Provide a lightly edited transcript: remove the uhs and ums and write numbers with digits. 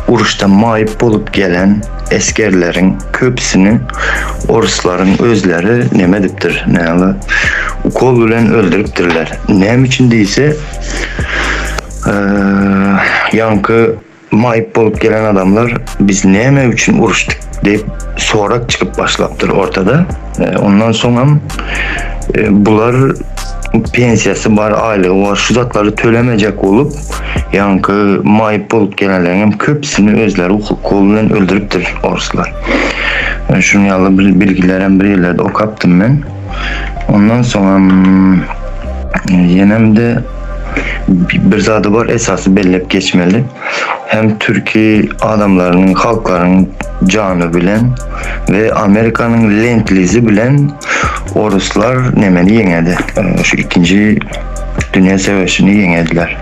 Uruşda maýyp bolup gelen esgerleriň köpüsini oruslaryň özleri neme edipdir, näme, ukol bilen öldüripdirler. Näme üçin diýse, ýaňky maýyp bolup gelen adamlar biz näme üçin uruşdyk diýip sorag çykyp başlapdyr ortada. Ondan soňam bular pensiýasy bar, aýlygy bar, şu zatlary tölemejek bolup, ýaňky maýyp bolup gelenleriň hem köpüsini özleri ukol bilen öldüripdir orslar. Şunuň ýaly bir bilgilerem bir ýerlerde okapdym men. Ondan soňam ýenem-de bir zady bar esasy belläp geçmeli. Hem türki adamlarynyň, halklaryň jany bilen we Amerikanyň lend-lizi bilen oruslar nemeni ýeňedi. Şu ikinji dünýä söweşini ýeňediler.